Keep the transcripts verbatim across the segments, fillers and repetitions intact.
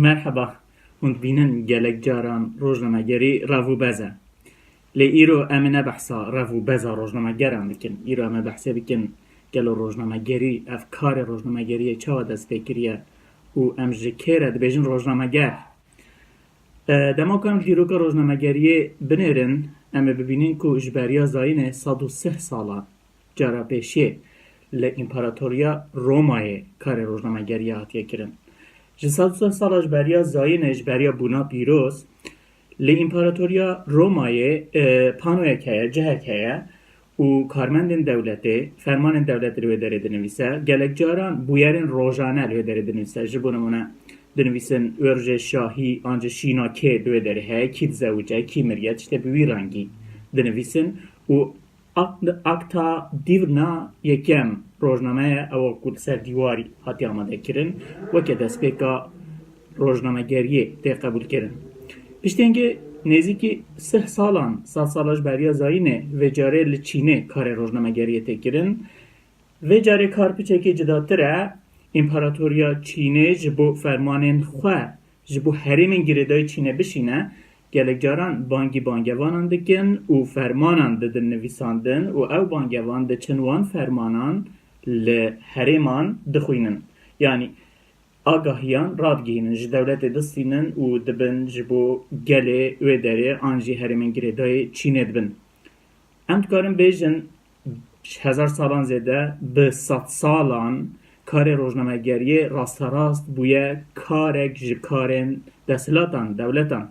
Merheba, hûn dibînin gelek caran rojnamegerî rev û bez e. Lê îro em ê ne behsa rev û beza rojnamegeran bikin. Îro em ê behsê bikin gelo rojnamegerî, ev karê rojnamegeriyê çawa dest pê kiriye û em ji kê re dibêjin rojnameger. E, dema ku em dîroka rojnamegeriyê binêrin, em ê bibînin ku ji beriya zayînê sed û sih salan cara pêşiyê li Împaratoriya Romayê karê rojnamegeriyê hatiye kirin. Ji sed û sih sala ji beriya zayînê, ji beriya bûna pîroz, li Împaratoriya Romayê, e, panoyek heye, cihek heye û karmendên dewletê fermanên dewletê li wê derê dinivîse. Gelek caran bûyerên rojane li wê derê dinivîse. Ji bo nimûne dinivîsin, wê rojê şahî an jî şîna kê di wê derê heye, kî dizewice, kî miriye, tiştê bi wî rengî dinivîsin û Ak-, Akta Dîvna yekem rojname ye, ewa ku li ser dîwarî hatiye amadekirin, weke destpêka rojnamegeriyê tê qebûlkirin. Piştengê nêzîkî sih salan, sed sala ji beriya zayînê, vê carê li Çînê karê rojnamegeriyê tê kirin. Vê carê kar piçekê cudatir e. Împaratoriya Çînê ji bo fermanên xwe ji bo herêmên girêdayî Çînê bişîne, gelek caran bangî bangevanan dikin û fermanan didin nivîsandin û ew bangevan diçin wan fermanan li herêman dixwînin. Yanî agahiyan radigihînin, ji dewletê distînin û dibin ji bo gelê wê derê an jî herêmên girêdayî Çînê dibin. Em dikarin bêjin, ji hezar salan zêde bi sed salan karê rojnamegeriyê rasterast bûye karek ji karên desthilatan, dewletan.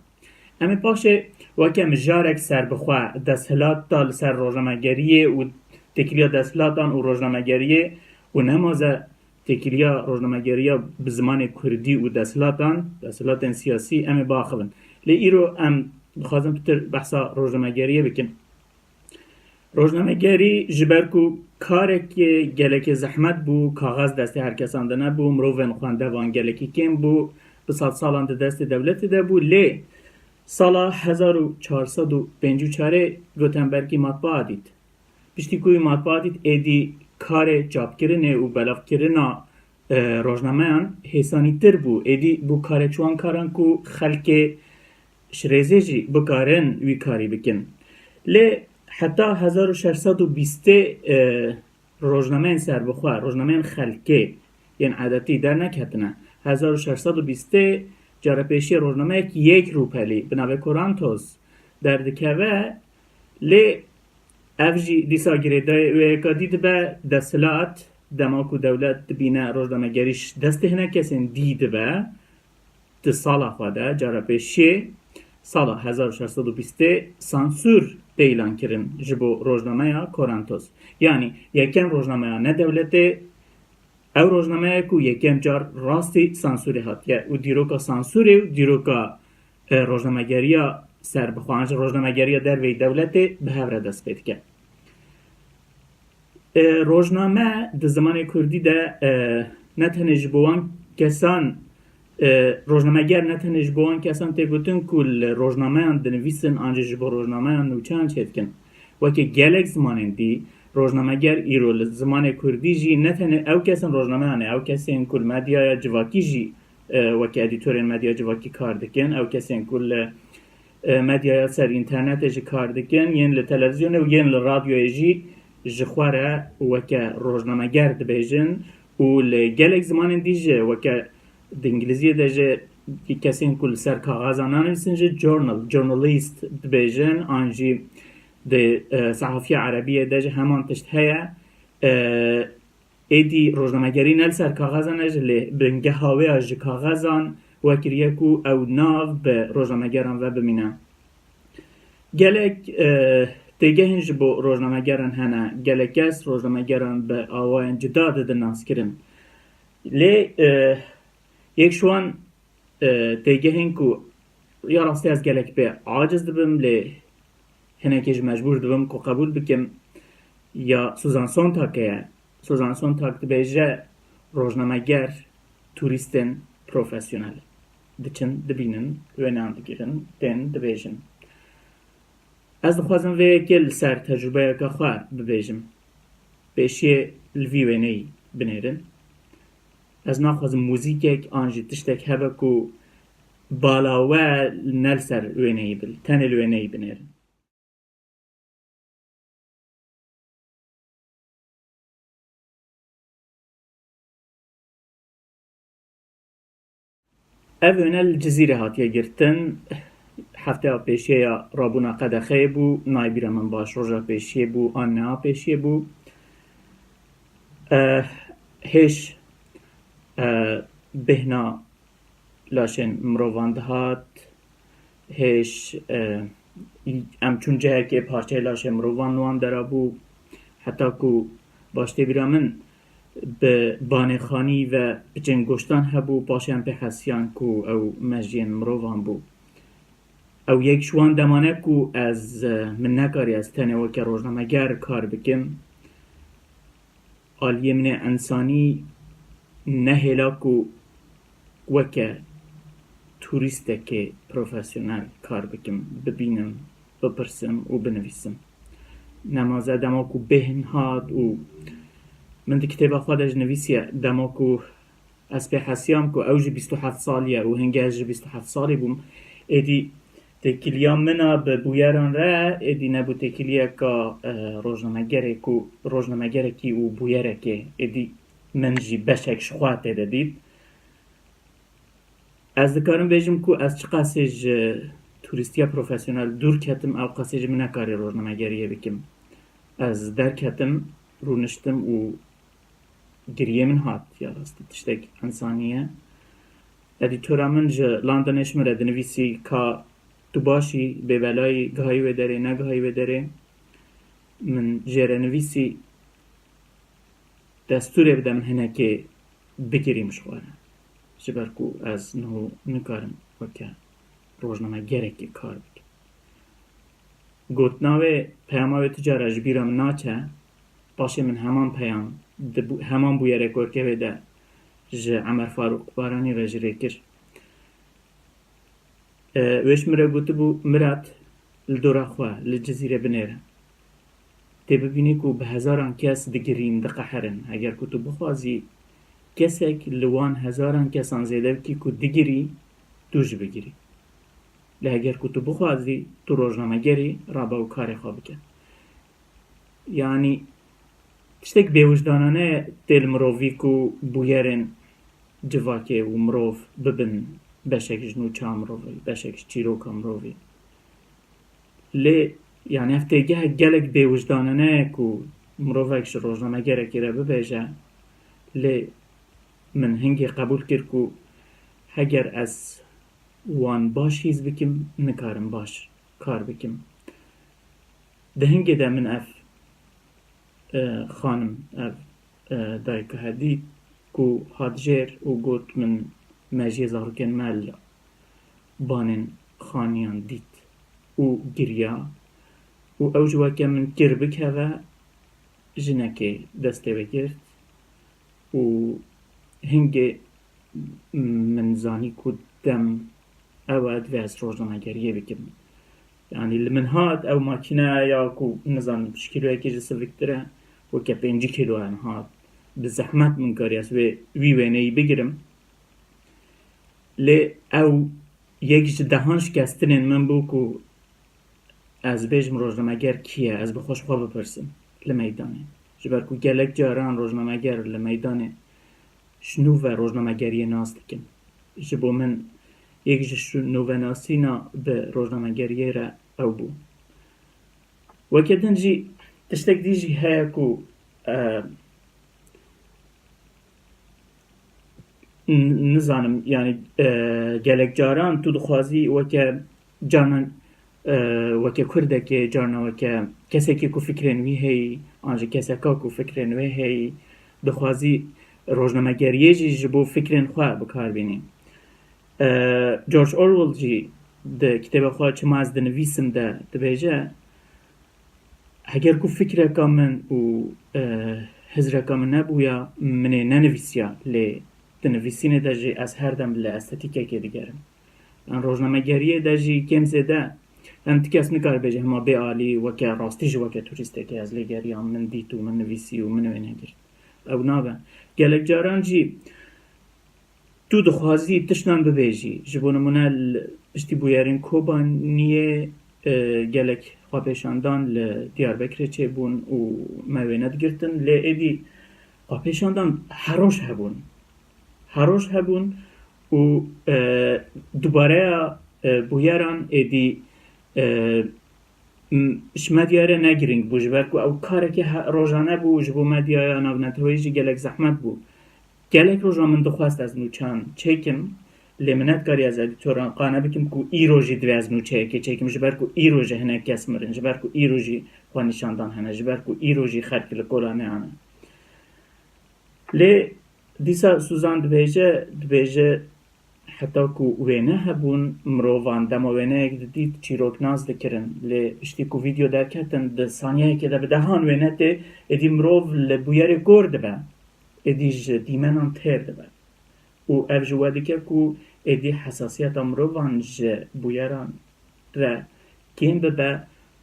Em ê paşê weke mijarek serbixwe desthilata li ser rojnamegeriyê û têkiliya desthilatan û rojnamegeriyê û nemaze têkiliya rojnamegeriya bi zimanê kurdî û desthilatan, desthilatên siyasî em ê biaxivin. Lê îro em dixwazin pitir behsa rojnamegeriyê bikin. Rojnamegerî ji ber ku karekê gelekê zehmet bû, kaxez destê her kesan de nebû, mirovên xwendevan gelekî kêm bû, bi sed salan di destê dewletê de bû, lê sala hezar û çar sed û pêncî û çarê Gutenbergî matbaa dît. Piştî ku wî matbaa dît, êdî karê çapkirinê û belavkirina, e, rojnameyan hêsanîtir bû. Êdî bû karek ji wan karan ku xelkê ji rêzê jî bikarin wî karî bikin. Lê heta hezar û şeş sed û bîstê, e, rojnameyên serbixwe, rojnameyên xelkê yên edetî derneketine. Hezar û şeş sed û bîstê carepêşiyê rojnameyek yek rûpelî bi navê Korantos derdikeve. Lê ev jî dîsa girêdayê wê yeka dî dibe, desthilat, dema ku dewlet dibîne rojnamegerî ji destê hinek kesên dî dibe, di sala xwe de, cara pêşiyê, sala hezar û şeş sed û bîstê sansûr tê îlan kirin ji bo rojnameya Korantos. Yanî yekem rojnameya ne dewletê, ew rojnameya ku yekem car rastî sansûrê hatiye û dîroka sansûrê û dîroka, e, rojnamegeriya serbixwe an jî rojnamegeriya derveyî dewletê bi hev re dest pê dike. E, rojname di zimanê kurdî de, e, ne tenê ji bo wan kesan, e, rojnameger ne tenê ji bo wan kesan tê gotin ku li rojnameyan dinivîsin an jî ji bo rojnameyan nûçeyan çêdikin. Weke gelek zimanên dî, rojnameger îro li zimanê kurdî jî ne tenê ew kesên rojnameyan e, ew kesên ku li medyaya civakî jî, e, weke edîtorên medya civakî kar dikin, ew kesên ku li, e, medyaya ser înternetê jî kar dikin, yên li televîzyonê û yên li radyoyê jî ji xwe re weke rojnameger dibêjin û li gelek zimanên dî jî weke di îngilîziyê de jî kesên ku li ser kaxezan nanivîsin jî journal, journalist dibêjin an jî di, e, sehafiya erebiyê de jî heman tişt heye. E, êdî rojnamegerî ne li ser kaxezan e jî lê bingeha wê ya ji kaxezan we kiriye ku ew nav bi rojnamegeran ve bimîne. Gelek, e, têgehên ji bo rojnamegeran hene. Gelek kes rojnamegeran bi awayên cuda didin naskirin. Lê, e, yek ji wan, e, têgehên ku ya rastî ez gelek pê aciz dibim, lê hinekê jî mecbûr dibim ku qebûl bikim, ya Susan Sontag heye. Susan Sontag dibêje, rojnameger turîstên profesyonel diçin, dibînin, wêneyan digirin, tên dibêjin. Ez dixwazim vê yekê li ser tecrubeyeke xwe bibêjim. Pêşiyê li vî wêneyî binêrin. Ez naxwazim muzîkek an jî tiştek hebe ku bala we ne li ser wêneyî bil, tenê li wêneyî binêrin. Ev wêne li Cizîrê hatiye girtin. Hefteya pêşiye ya rabûna qedexeyê bû, nayê bîra min baş roja pêşiyê bû an neha pêşiyê bû. Eh, hêj, eh, bêhna laşên mirovan dihat, hêj, eh, em çûn cihekê parçeyê laşê mirovan li wan dera bû. Heta ku baş tê bîra min bi banêxanî ve piçên goştan hebû, paşê em pê hesiyan ku ew mejiyên mirovan bû. Ew yek ji wan deman e ku ez, eh, min nekarî ez tenê weke rojnameger kar bikim. Aliyê min ê ensanî ne hêla ku weke turîstekê profesyonel kar bikim, bibînim, bipirsim û binivîsim. Nema ez dema ku bêhn hat û min di kitêba xwe de ji nivîsiye, dema ku ez pê hesiyam ku ew jî bîst û heft salî ye û hingê ez jî bîst û heft salî bûm, êdî têkiliya min a bi bûyeran re, êdî nebû têkiliyeka, e, rojnamegerê ku rojnamegerekî û bûyerekê, êdî min jî beşek ji xwe tê de dît. Ez dikarim bêjim ku ez çiqasê ji turîstiya profesyonel dûr ketim, ew qasê jî min nekarî rojnamegeriyê bikim. Ez derketim, rûniştim û giriyê min hat, ya rastî tiştek ensanî ye. Edîtora min ji Londonê ji min re dinivîsî ka tu baş î, bêbelayî, gihayî wê derê, negihayî wê derê. Min jê re nivîsî, destûrê bide min hinekê bigirîm ji xwe re. Ji ber ku ez niho nikarim weke rojnamegerekê kar bikim. Gotina wê, peyama wê tu cara ji bîra min naçe. Paşê min heman peyam, di bû-, heman bûyerê korkê wê de ji Emer Farûq Baranî re jî rê kir. E, wê ji min re gotibû, Mirat, li dora xwe, li Cizîrê binêre. Tê bibînî ku bi hezaran kes digirîn, diqeherin. Heger ku tu bixwazî kesek li wan hezaran kesan zêde bikî ku digirî, tu jî bigirî. Lê heger ku tu bixwazî, tu rojnamegerî, rabe û karê xwe bike. Yanî tiştek bêwijdanane tê li mirovî ku bûyerên civakê û mirov bibin beşek ji nûça mirovî, beşek ji çîroka mirovî. Lê, yanî ev têgehek gelek bêwijdanane ye ku mirovek ji rojnamegerekê re bibêje, lê min hingê qebûl kir ku heger ez wan baş hîs bikim, nikarim baş kar bikim. Di hingê de min ev, e, xanim, ev, e, dayika he dît ku hat jêr û got, min mejiyê zarokên me li banên xaniyan dît û giriya û ew ji weke min kir bikeve, jinekê destê wê girt û hingê min zanî ku dem ew e, divê ez rojnamegeriyê bikim. Yanî li min hat ew makîneya ku nizanim ji kîloyekê jî siviktir e, weke pêncî kîlo e, min hat. Bi zehmet min karî ez wê, wî wêneyî bigirim. Lê ew yek ji dehan şikestinên min bû ku ez bêjim rojnameger kî ye, ez bi xwe ji xwe bipirsim li meydanê. Ji ber ku gelek caran rojnameger li meydanê ji nû ve rojnamegeriyê nas dikin. Ji bo min yek ji şu nûvenasîna bi rojnamegeriyê re ew bû. Weke din jî tiştek dî jî heye ku, e, n-, nizanim, yanî, e, gelek caran tu dixwazî weke carnan, e, weke Kurdekê, carna weke kesekî ku fikrên wî heyî, an jî keseka ku fikrên wê heyî, dixwazî rojnamegeriyê jî ji bo fikrên xwe bi kar bînî. E, George Orwell jî di kitêba xwe Çima ez dinivîsim de dibêje, Heger ku fikreka min û, e, hizreka min nebûya, min ê nenivîsiya, lê di nivîsînê de jî ez her dem li estetîkekê digerim. Yan rojnamegeriyê de jî kêm zêde, yan ti kes nikare bêje hema bê alî, weke rastî jî weke turîstekê ez lê geriyam, min dît û min nivîsî û min wêne girt. Ew nabe. Gelek caran jî Tu dixwazî tiştan bibêjî. Ji bo nimûne, li piştî bûyerên Kobaniyê, e, gelek xwepêşandan li Diyarbekirê çêbûn û me wêne digirtin. Lê êdî xwepêşandan her roj hebûn. Her roj hebûn û, e, dubareya, e, bûyeran êdî, e, m-, ji medyayê re ne girîng bû, ji ber ku ew karekî he-, rojane bû û ji bo medyaya navneteweyî jî gelek zehmet bû. Gelek rojan min dixwest ez nûçeyan çêkim, lê min nedikarî ez edîtoran qane bikim ku îro jî divê ez nûçeyekê çêkim, ji ber ku îro jî hinek kes mirin, ji ber ku îro jî xwenîşandan hene, ji ber ku îro jî xelk li kolanê hene. Lê dîsa Suzan dibêje, dibêje, heta ku wêne hebûn, mirovan dema wêneyek didît, çîrok nas dikirin. Lê piştî ku vîdeo derketin, di saniyeyekê de bi dehan wêne tê, êdî mirov li bûyerê kor dibe, êdî ji dîmenan têr dibe. Û ev ji we dike ku êdî hesasiyeta mirovan ji bûyeran re kêm bibe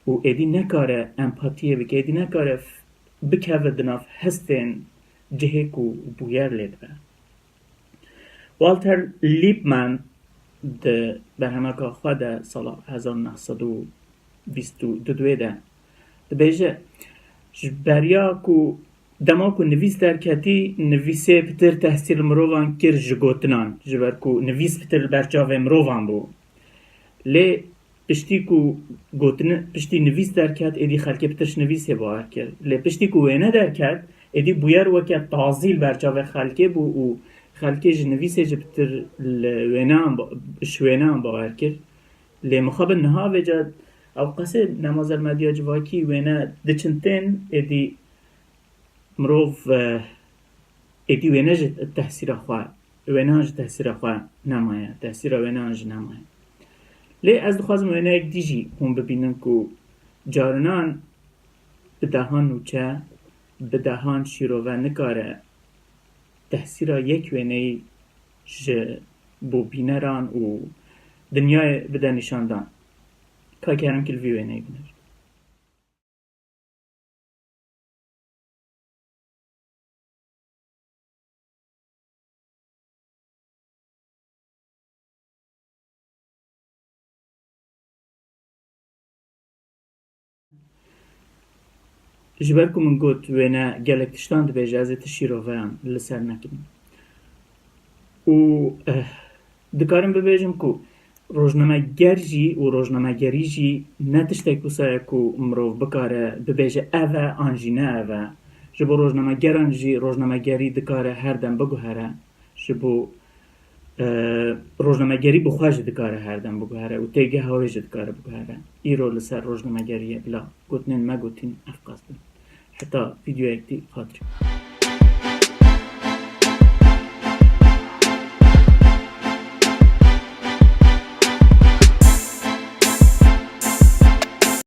û êdî nekare empatiyê bike, êdî nekare f-, bikeve di nav hestên cihê ku bûyer lê dibe. Walter Lippmann di berhemeka xwe de sala hezar û neh sed û bîst û du de dibêje, ji beriya ku dema ku nivîs derketî, nivîsê pitir tesîr li mirovan kir ji gotinan, ji ber ku nivîs pitir li ber çavê mirovan bû. Lê piştî ku gotine, piştî nivîs derket, êdî xelkê pitir ji nivîsê bawer kir. Lê piştî ku wêne derket, êdî bûyer weke tazî li ber çavê xelkê bû û xelkê ji nivîsê jî pitir li wêneyan ba-, ji wêneyan bawer kir. Lê mixabin niha vêca ew qasê nemazel medya civakî wêne diçin tên, êdî mirov, e, êdî wêne ji tehsîra xwe, wêneyan ji tehsîra xwe nemaye, tehsîra wêneyan jî nemaye. Lê ez dixwazim wêneyek dî jî hûn bibînin ku carinan bi dehan nûçe, bi dehan şîrove nikare tehsîra yek wêneyî ji bo bîneran û dinyayê bide nîşandan. Ka kerem ki li vî wêneyê binêr. Ji ber ku min got wêne gelek tiştan dibêje, ez ê ti şîroveyan li ser nekim. Û, eh, dikarim bibêjim ku rojnameger jî û rojnamegerî jî ne tiştek wisa ye ku mirov bikare bibêje ev e an jî ne ev e. Ji bo rojnamegeran jî rojnamegerî dikare her dem biguhere. Ji bo, e, rojnamegerî bi xwe jî dikare her dem biguhere û têgeha wê jî dikare biguhere. Îro li ser rojnamegeriyê bila gotinên me gotîn ev qas bin. Heta vîdeoyek dî, xatirê.